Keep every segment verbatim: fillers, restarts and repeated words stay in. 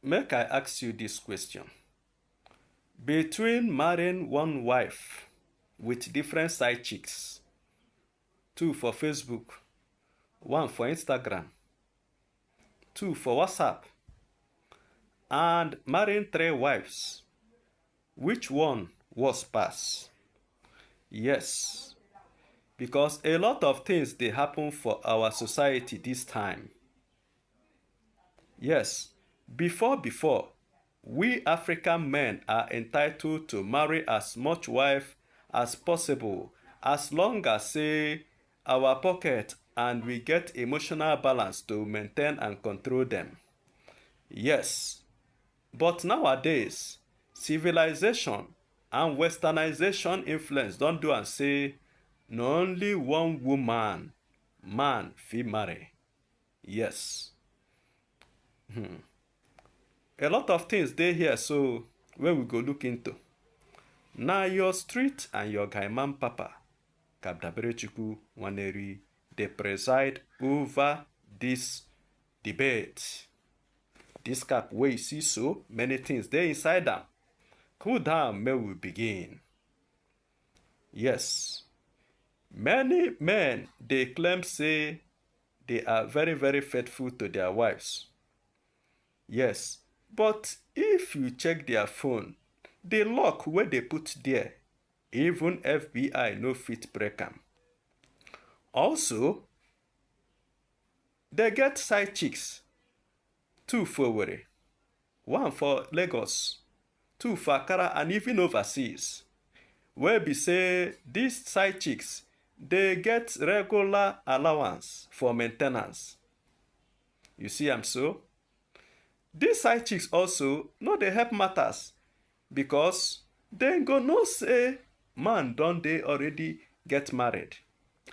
Make I ask you this question. Between marrying one wife with different side chicks, two for Facebook, one for Instagram, two for WhatsApp, and marrying three wives, which one worse pass? Yes, because a lot of things dey happen for our society this time. Yes, before before, we African men are entitled to marry as much wife as possible, as long as say our pocket and we get emotional balance to maintain and control them. Yes, but nowadays, civilization and westernization influence don do am say na only one woman man fit marry. Yes. Hmm. A lot of things dey here so wey we go look into. Na your street and your guy man papa, Kabdaberechukwu Nwaneri, dey preside over this debate. This cap wey you see so, many things dey inside am. Cool down, make we begin. Yes, many men dey claim say they are very, very faithful to their wives. Yes, but if you check their phone, the lock wey they put there, even F B I no fit break am. Also, they get side chicks, two for Owerri, one for Lagos, two for Accra, and even overseas, wey be say these side chicks dey get regular allowance for maintenance. You see am so? These side chicks also no dey help matters, because dem go know say man don dey already get married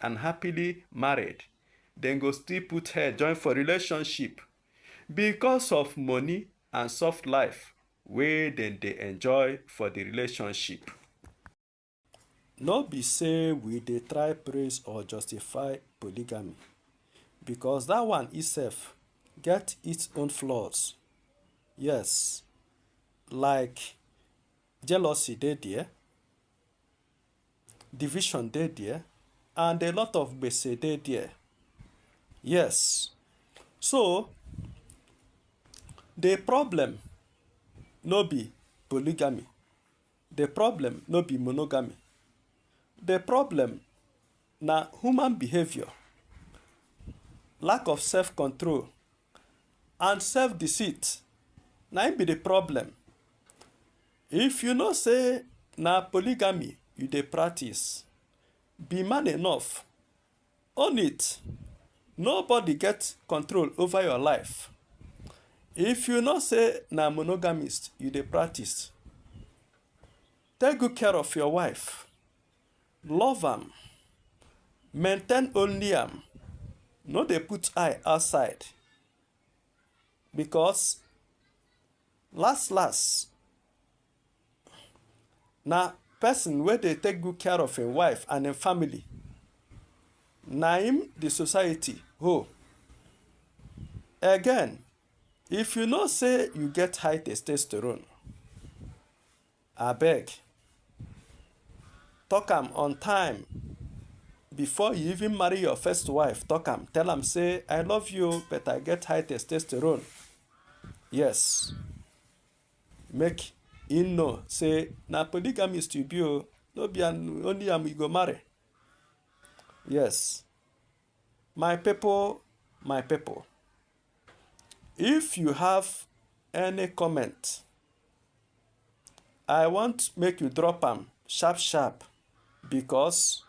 and happily married. Dem go still put head join for relationship because of money and soft life wey dem dey enjoy for the relationship. No be say we dey try praise or justify polygamy, because that one itself get its own flaws. Yes, like jealousy dey there, division dey there, and a lot of gbese dey there. Yes. So, the problem no be polygamy. The problem no be monogamy. The problem na human behavior, lack of self-control, and self-deceit. Na im be the problem. If you know say na polygamy you dey practice, be man enough. Own it. Nobody get control over your life. If you know say na monogamist you dey practice, take good care of your wife. Love am. Maintain only am. No dey put eye outside. Because last last, na person wey dey take good care of im wife and im family, na im the society owe. Again, if you know say you get high testosterone, abeg, talk am on time. Before you even marry your first wife, talk am, tell am say, "I love you, but I get high testosterone." Yes. Make him know say na polygamist you be o, no be an, only am you go marry. Yes. My people, my people, if you have any comment, I want make you drop am sharp sharp, because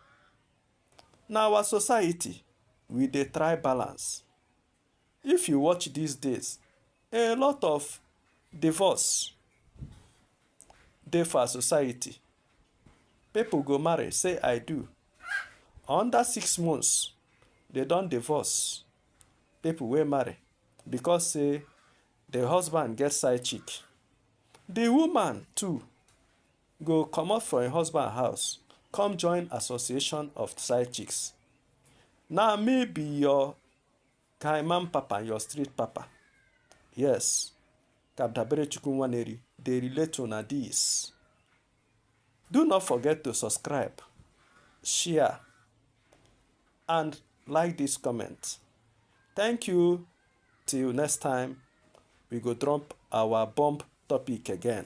na our society, we dey try balance. If you watch these days, a lot of divorce dey for our society. People go marry, say, "I do." Under six months, they don divorce. People wey marry because say the husband get side chick. The woman too go comot for im husband house, come join association of side chicks. Na me be your guy man papa, your street papa. Yes. Kabdabere Chukwunwaneri, dey relate una this. Do not forget to subscribe, share, and like this comment. Thank you. Till next time, we go drop our bomb topic again.